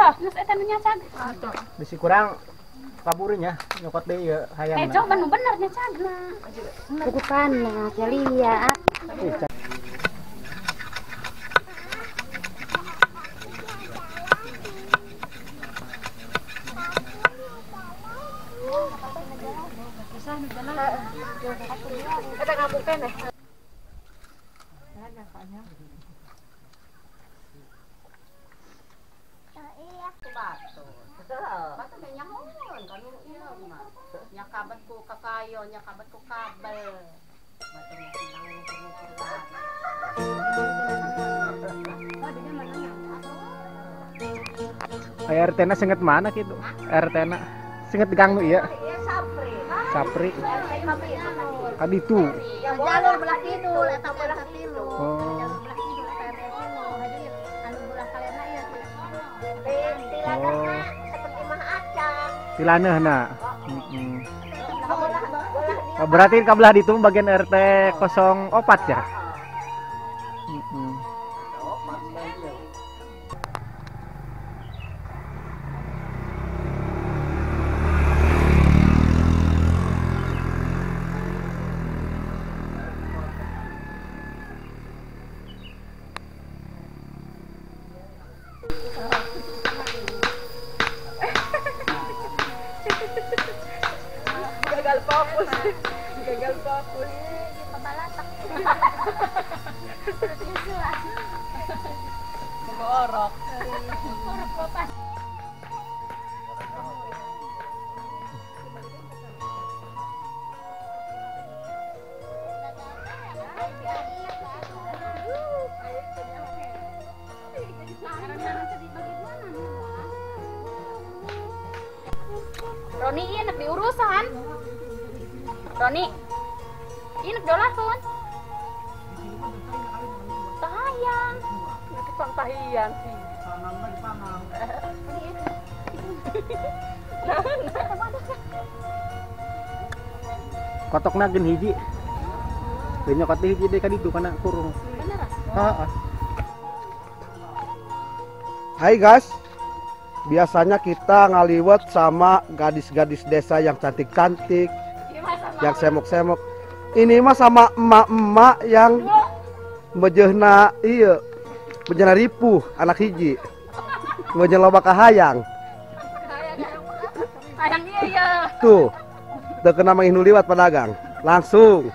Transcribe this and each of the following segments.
Ya, geus eta nu nyacag. Bisi kurang kaburinya nyokot deui ieu hayang. Coba nu bener nyacagna. Kuku panas ya lihat. Nyakabat ku kakayo, nyakabat ku kabel. RT-na senget mana gitu? RT-na senget gang nu ieu. Sapri. Kaditu. Jalur belah kidul eta belah kidul. Oh. Jalur belah kidul eta RT tilu. Jadi anu belah kalerna ieu. Tilanehna seperti mah acang. Tilanehna. Heeh. Berarti kabelah ditu bagian RT 04 ya? Heeh. Gagal fokus. Gagal fokus. Pebalatak. Orok. Orok bapak. Roni iya nek diurusan. Roni iya nek diolahkeun. Tahayang. Nek pang tahiyang sih. Pangang. Kotokna gen hiji. Deui nyokot hiji deui ka ditu kana kurung. Bener ah? Heeh. Hai guys. Biasanya kita ngaliwet sama gadis-gadis desa yang cantik-cantik, yang semok-semok. Ini mah sama emak-emak yang mejehna iya, mejehna ripuh anak hiji. Mejehna loba kahayang. Hayang iya. Tuh, teu kena manggih nu liwat pedagang. Langsung.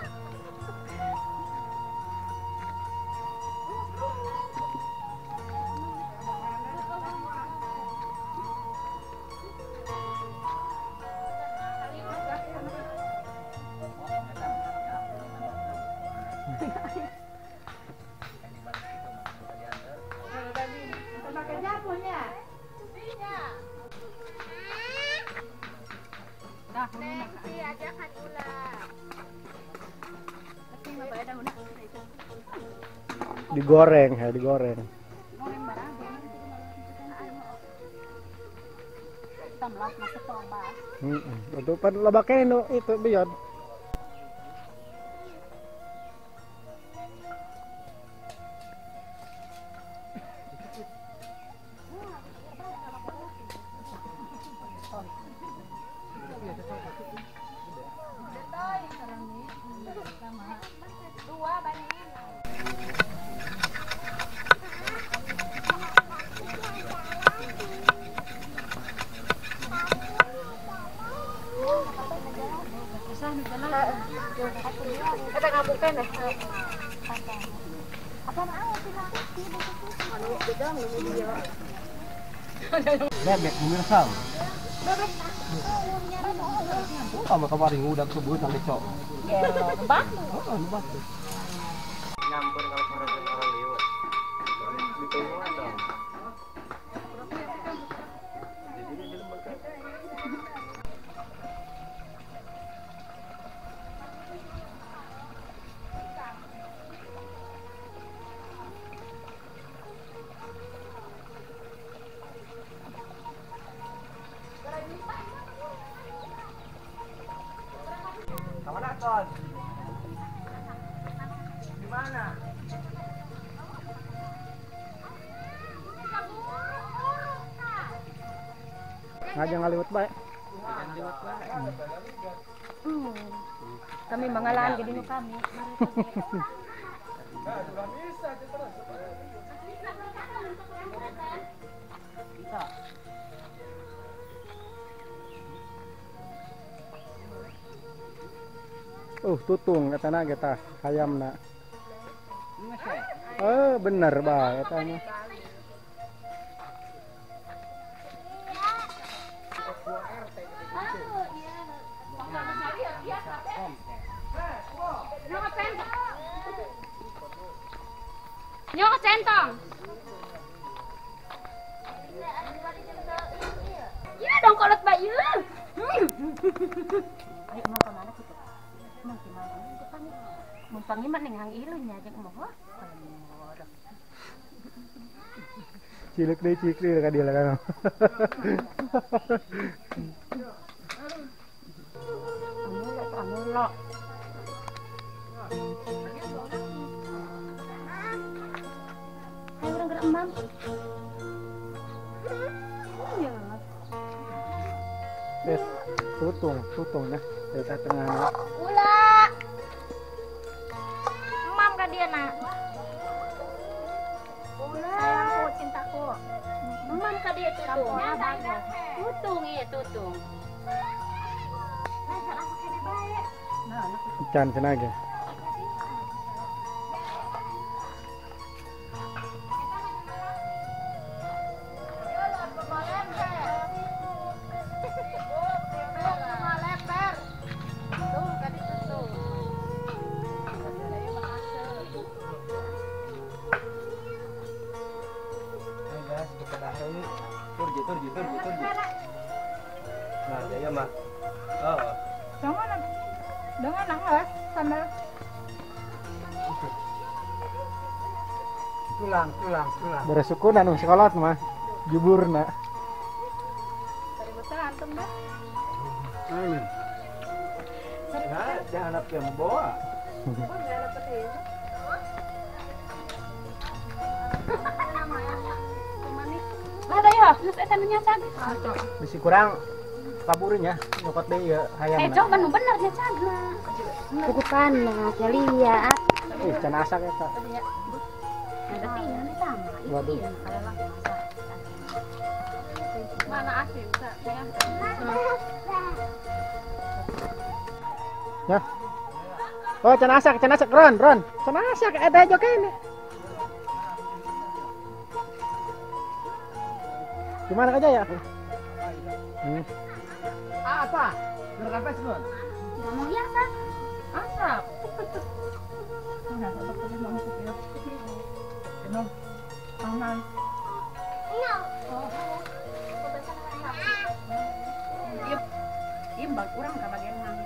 Digoreng, ya digoreng. Itu pan loba kene itu bion. Bebek pemirsa. Bebek. Oh, kamu kemarin udah kebun sampai cok. Ya, nebak. Oh, nebak. Nyampur kalau orang lewat. Ditungguan dong. Di mana? Ngaja ngaliwet bae. Ngaliwet bae. Kami mangalaan gede nu kami. Tutung katana kita hayamna. Oh, bener bae eta mah. Nyok centong. Ya dong kolot bayu. Ayo mau ke mana kita? Mau ke mana? Mumpang iman ning hang ilunya jeung moho. Cilik deui cilik deui ka dieu kan. Anu lo. Ayo orang gerak emam. Iya. Des, tutung nah, dari tengah. Ula. Emam ka dia nak. Ula. Sayangku, cintaku. Emam ka dia tutung. Tutung iya tutung. Ican cenah ge. Turji. Nah, ya mah. Oh. Jangan nangis sambil tulang. Beresukuna nu sekolah mah juburna. Antum dah. Nah, jangan apa yang bawa. Ada ya, terus eta nu nyacag. Bisi kurang kaburnya nyokot deui ieu hayamna. Coba nu bener nyacagna. Kuku panas ya lihat. Ih, can asak eta. Waduh. Mana asin, ya. Oh, can asak, Ron. Can asak eta aja kene. Gimana aja ya? Apa? Berapa sih, Ron? Ngomong ya, Sak. Asap. Ieu kurang ka bagian nang.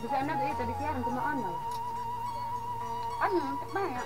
Bisa anak ieu tadi siaran kumaha ono. Ono teh bae.